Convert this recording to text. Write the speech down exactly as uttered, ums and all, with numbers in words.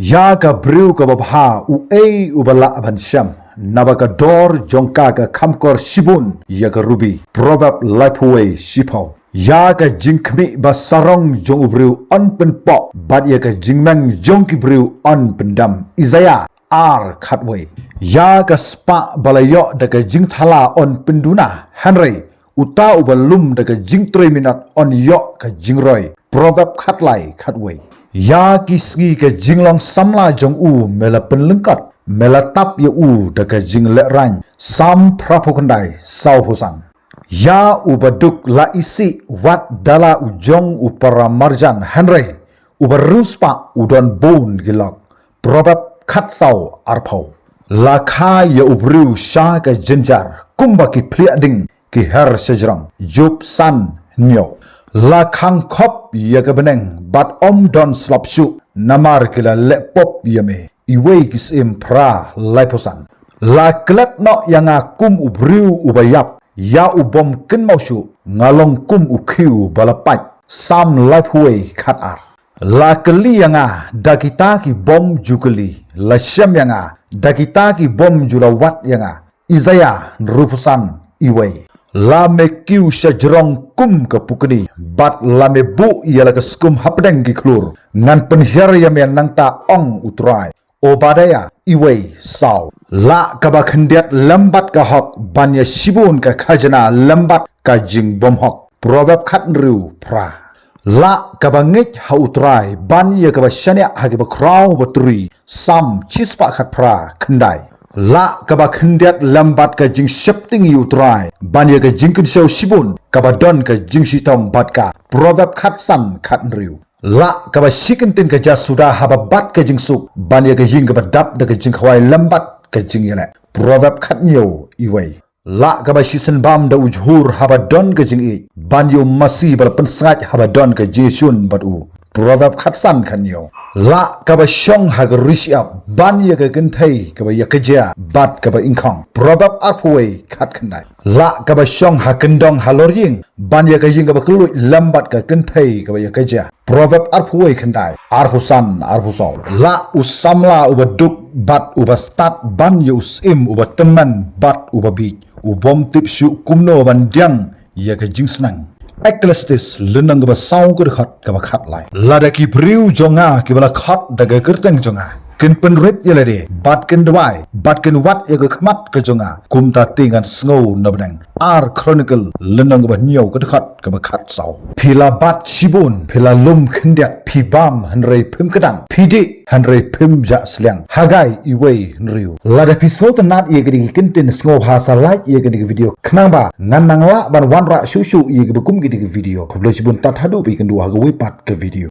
Ïa ka briew kaba bha uei uba lah ban shem? Naba ka dor jong ka ka kham kor shibun ïa ka rubi. Proverb laiphew wei shiphew. Ïa ka jingkhmih ba sarong jong u briew yn pynpoh, bad ïa ka jingmeng jong ki briew yn pyndam. Isaïah ar khatwei. Ïa ka spah ba la ïoh da ka jingthala yn pynduna, hynrei uta uba lum da ka jingtrei minot yn ïoh ka jingroi. Proverb khatlai khatwei. Ïa ki sngi ka jinglong samla jong u me la pynlyngkot, me la tap ïa u da ka jinglehraiñ. Salm phraphew khyndai, sawphew san. Ïa uba duk la isih wat da la u jong u paramarjan, hynrei uba riewspah u don bun ki lok. Proverb khatsaw arphew. La kha ïa u briew sha ka jynjar, kumba ki phliah ding ki her shajrong. Job san hynñiew. La khang khop ïa ka bneng bad ym don slap shuh, namar ki la leh pop ïa me. Iwei ki Syiem phra laiphew san. La klet noh ïa nga kum u briew uba ïap, ïa u bym kynmaw shuh nga long kum u khiew ba la pait. Salm laiphew wei khatar. La kylli ïa nga da kita ki bym ju kylli, la shem ïa nga da kita ki bym ju la wad ïa nga. Isaïah hynriewphew san, iwei. La me kiew shajrong kum ka pukni, bad la me buh ïa la ka skum hapdeng ki khlur. Ngan pynhiar ïa me nangta, ong U Trai. Obadiah iwei, saw. La kaba khyndiat lem bad ka hok ban ïa shibun ka khajna lem bad ka jingbymhok. Proverb khathynriew phra. La kaba ngeit ha U Trai ban ïa kaba shaniah ha kiba khraw ba turi. Salm shispah khatphra, khyndai. La kaba khyndiat lem bad ka jingsheptieng ïa U Trai ban ïa ka jingkynshew shibun kaba don ka jingshitom bad ka. Proverb khatsan, khathynriew. La kaba shi kyntien ka jasuda haba bat ka jingsuk ban ïa ka ïing kaba dap da ka jingkhawai lem bad ka jingïaleh. Proverb khathynñiew, iwei. La kaba shisien bam da u jhur haba don ka jingïeit ban ïa u masi ba la pynsngaid haba don ka jingïashun bad u. Proverb khatsan, khathynñiew. La kaba shong ha ka ri shyiap ban ïa ka kynthei kaba ïa ka jia bad kaba ingkhong. Proverb arphew wei, khatkhyndai. La kaba shong ha kyndong halor ïing ban ïa ka ïing kaba kylluid lem bad ka kynthei kaba ïa ka jia. Proverb arphew wei, khyndai, arphew san, arphew saw. La u samla uba duk bad uba stad ban ïa u syiem uba tymmen bad uba bieit, u bym tip shuh kumno ban diang ïa ka jingsneng. Ecclesiastes lynnong kaba saw ka dkhot kaba khatlai. Lada ki briew jong nga kiba la khot da ka kyrteng jong nga kin pynrit ïa lade bad kin duwai bad kin wad ïa ka khmat ka jong nga, kumta te ngan sngew na bneng. Ar Chronicle lynnong kaba hynñiew ka dkhot kaba khatsaw. Phi la bat shibun, phi la lum khyndiat, phi bam hynrei phim kdang, phi dih hynrei phim jah sliang. Haggai iwei, hynriew. Lada phi sngewtynnad ïa kine ki kyntien, sngewbha sa like ïa kine ki video, khnang ba ngan nang lah ban wanrah shuh shuh ïa kiba kum kine ki video. Khublei shibun, tad haduh ba ïakynduh ha kawei pat ka video.